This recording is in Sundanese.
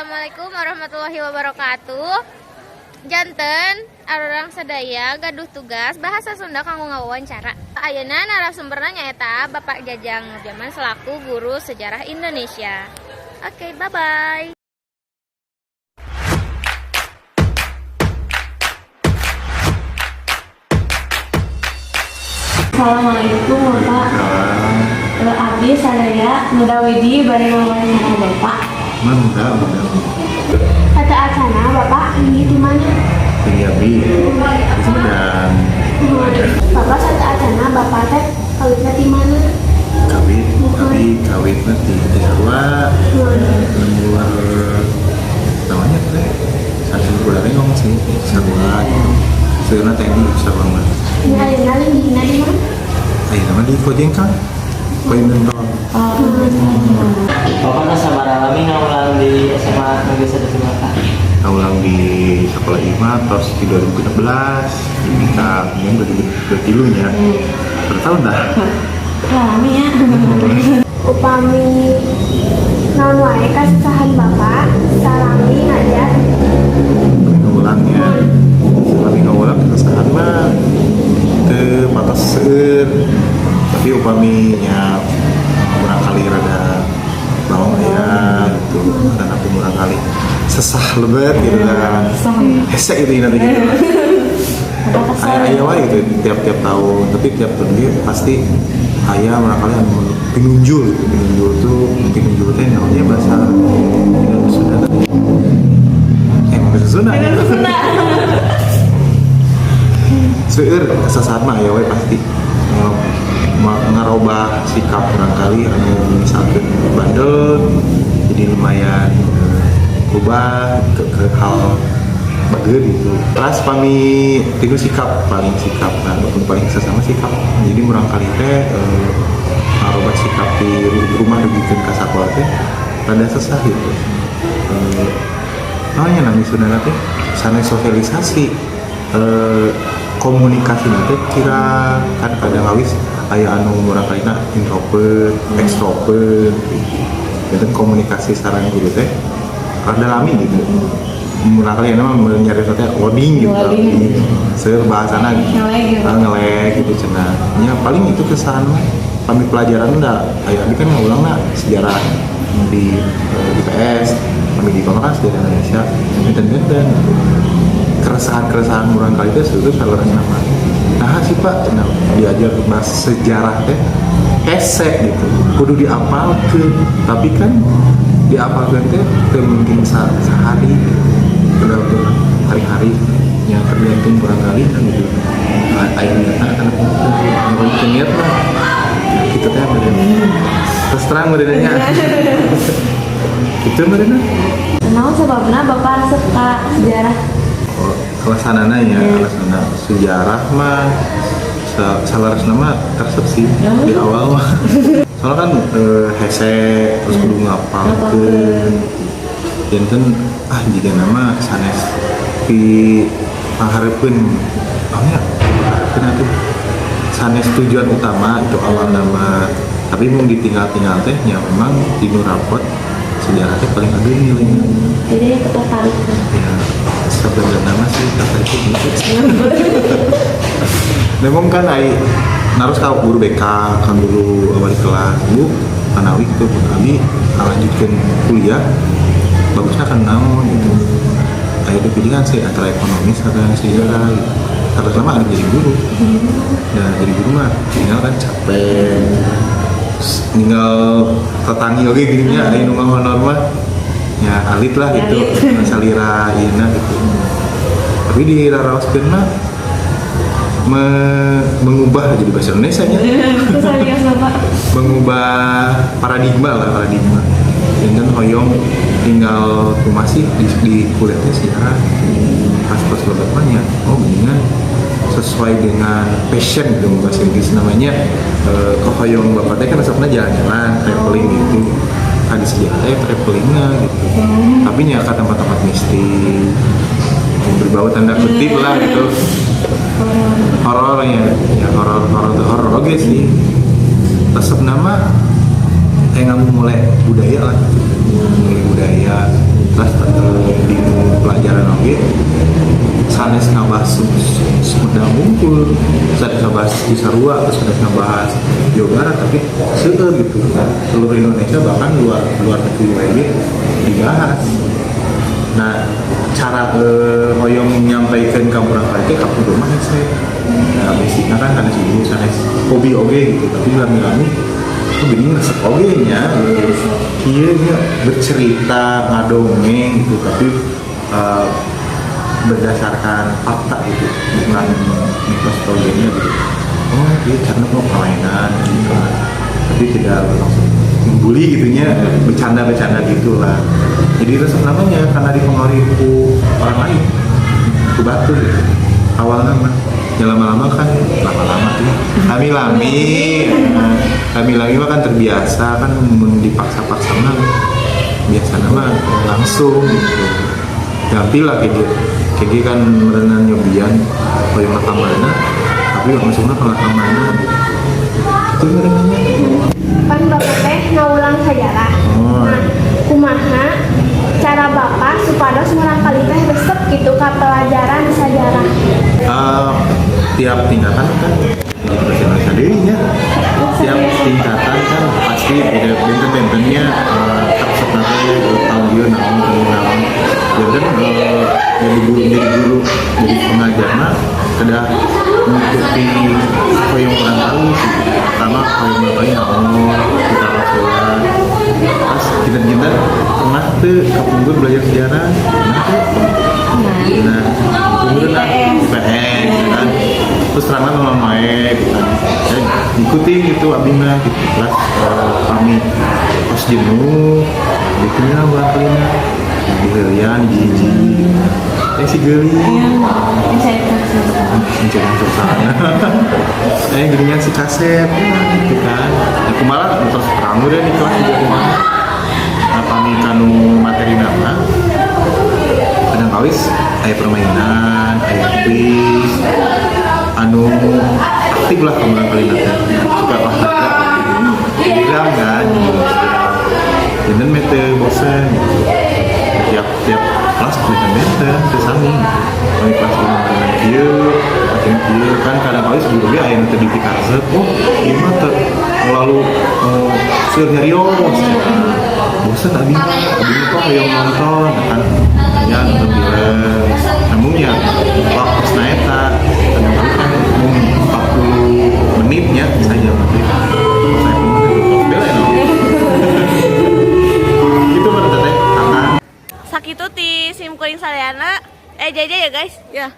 Assalamualaikum warahmatullahi wabarakatuh. Janten arurang sadaya gaduh tugas bahasa Sunda kanggo ngawawancara. Ayeuna narasumberna nyaeta Bapak Jajang Nurjaman selaku guru sejarah Indonesia. Oke, bye bye. Assalamualaikum, Bapak. Abdi sadaya Nudawidi bade ngawawancara Bapak. Mantap, mantap. Sateuacana Bapak ini di mana? Tinggi abdi di Sumedang. Bapak, sateuacana Bapak teh kawitna di mana? Kawit, abdi kawitna di Jawa, luar namanya teh. Satu bulan ngomong sih, sarua gitu. Sebenarnya teknik sarua mah. Ini ayeuna linggihna di mana? Ayo nama di Kojengkang, Koinenton. Bapak tos sabaraha lami ngawulang di SMA Negeri 1 Sumbawa? Ngulang di sekolah IMA terus di 2016, di kemudian 2023 nya. Bertahun dah. Lami ya. Upami naon wae kasahan Bapak salami ngajar? Ngulangnya, salami ngulang keresahan mah teu patos seueur, tapi upaminya murangkalih rada bawang ya gitu dan aku murangkalih sesah lebet gitu kan, hese gitu nanti gitu. Aya aya wae gitu tiap-tiap tahun, tapi tiap tahun dia pasti aya murangkalih anu pinunjul gitu. Pinunjul tuh, pinunjul teh namanya bahasa Indonesia Sunda tadi, emang bahasa Sunda ya. Seueur kesesahan mah aya wae pasti. Ngarobah sikap barangkali anu misalkan bandel jadi lumayan ubah ke hal bager gitu. Terus pami itu sikap, paling sikap, nah paling sesama sikap. Jadi murangkalih teh ngarobah sikap di rumah dugikeun ka sakola teh rada sesah gitu. Namanya nami Sunda teh sanes sosialisasi, komunikasi nanti kira kan kadang awis aya anu murangkalihna introvert, extrovert gitu. Jadi komunikasi sareng guru teh rada lami gitu. Murangkalih mah nyari teh loading gitu. Loading. Seueur bahasana gitu. Ngelag gitu. Ah, ngelag gitu cenah. Ya paling itu kesan mah. Pami pelajaran da aya abdi kan ngulangna sejarah di IPS, pami di IPA kan sejarah Indonesia, benten-benten gitu. Keresahan-keresahan murangkalih itu sebetulnya saluran nama. Nah sih, Pak, cenah diajar bahas sejarah teh hese gitu. Kudu diapalkeun, tapi kan diapalkeun teh teu mungkin sehari gitu. Udah hari-hari yang tergantung barangkali kan gitu. Aya niatna kan teu niat mah gitu teh meureun. Terus terang meureun nya. Gitu meureun. Naon sebabna Bapak resep ka sejarah? Oh, alasanana ya, alasanna sejarah mah saleresna mah resep sih di awal mah. Soalnya kan hese terus kudu ngapalkeun. Janten ah jiga nama sanes di panghareupeun, awalnya panghareupeun atuh sanes tujuan utama itu awal nama, tapi mau ditinggal-tinggal teh ya memang di nu rapot sejarah teh paling ageung nilainya. Jadi tertarik. Ya sebenarnya mah sih tertarik gitu. Memang kan ai naros ka guru BK kan dulu awal di kelas, "Bu, manawi gitu pun abi lanjutkan kuliah bagusnya kan naon?" gitu. Aya ada pilihan sih antara ekonomi atau sejarah gitu. Harus lama ada jadi guru. Nah, jadi guru mah tinggal kan capek, tinggal tetanggi oke gini nya, aya nu ngahonor mah ya alit lah gitu, salira ieu gitu. Tapi di raraoskeun mah mengubah jadi bahasa Indonesia nya. Terus alias Bapak. Mengubah paradigma lah, paradigma dan hoyong tinggal masih di kuliahnya sejarah pas pas lebet mah ya, oh mendingan sesuai dengan passion gitu, bahasa Inggris namanya kehoyong bapak teh kan resepnya jalan-jalan, traveling gitu kan, di sejarah teh travelingnya gitu, tapi nya ke tempat-tempat mistis berbau tanda kutip lah gitu, horornya ya, horor horor tuh horor oke sih. Resep nama kayak nggak mulai budaya lah gitu, mulai budaya terus. Ngabahas Sumedang wungkul, sanes ngabahas Cisarua, terus sanes ngabahas Jawa Barat, tapi seueur gitu, seluruh Indonesia, bahkan luar luar negeri wae dibahas. Nah, cara hoyong menyampaikan ka murangkalih teh kapungkur mah hese. Nah, basicnya kan karena guru sanes hobi oge gitu, tapi lami-lami tuh gini resep oge nya gitu. Kieu nya bercerita, ngadongeng gitu, tapi berdasarkan fakta gitu, bukan mitos sebagainya gitu. Oh iya, karena mau permainan gitu kan, tapi tidak bermaksud membuli gitunya, bercanda-bercanda gitulah. Jadi resep namanya karena dipengaruhi ku orang lain, ku batur gitu awalnya mah ya. Lama-lama kan, lama-lama tuh lami-lami, nah, lami-lami mah kan terbiasa kan, mun dipaksa-paksa mah biasa mah langsung gitu, gampil lah kayak gitu. Kayak gitu kan meureunan nyobian hoyong ka mana, tapi langsungnya ke mana gitu itu mereunannya. Pan Bapak teh ngawulang sejarah. Oh. Nah, kumaha cara Bapak supados murangkalih teh resep gitu ka pelajaran sejarah? Tiap tingkatan kan ya bahasa Indonesia deui nya. Tiap tingkatan kan pasti beda, benten-bentennya karesepna teh tahun ieu naon, tahun naon. Jadi kan jadi guru, jadi guru, jadi pengajar mah kedah mengikuti hoyong murangkalih gitu. Pertama hoyong murangkalih naon kita rasulan pas kita pernah tuh kapungkur belajar sejarah, pernah tuh. Nah, kapungkur nah IPS kan, terus terangkan sama mae gitu kan. Saya ikutin gitu abi mah gitu. Kelas kami pas jenuh bikinnya murangkalihna diheulean hiji-hiji gitu. Eh, si geulis mencari suasana, eh ginian si kasep gitu kan. Aku malah terus terang udah di kelas juga gimana. Nah, pami kanu materi nama kadang kawis aya permainan, aya kuis anu aktif lah ka murangkalih teh, suka olahraga gitu kan dan mete bosen gitu. Tiap tiap kelas benten-benten teu sami gitu. Kami kelas lima dengan kieu, makin kieu kan kadang kali guru ge aya nu teu dipikaresep. Oh, ieu mah teu terlalu seueur nyarios, bosen abi mah. Abi mah kok hoyong nonton kan ya, nonton film. Namun ya waktu eta kadang kali kan mung 40 menitnya saja berarti saya pun bela ya itu mana teteh akan. Sakitu ti sim kuring sadayana. Eh, JJ ya guys ya.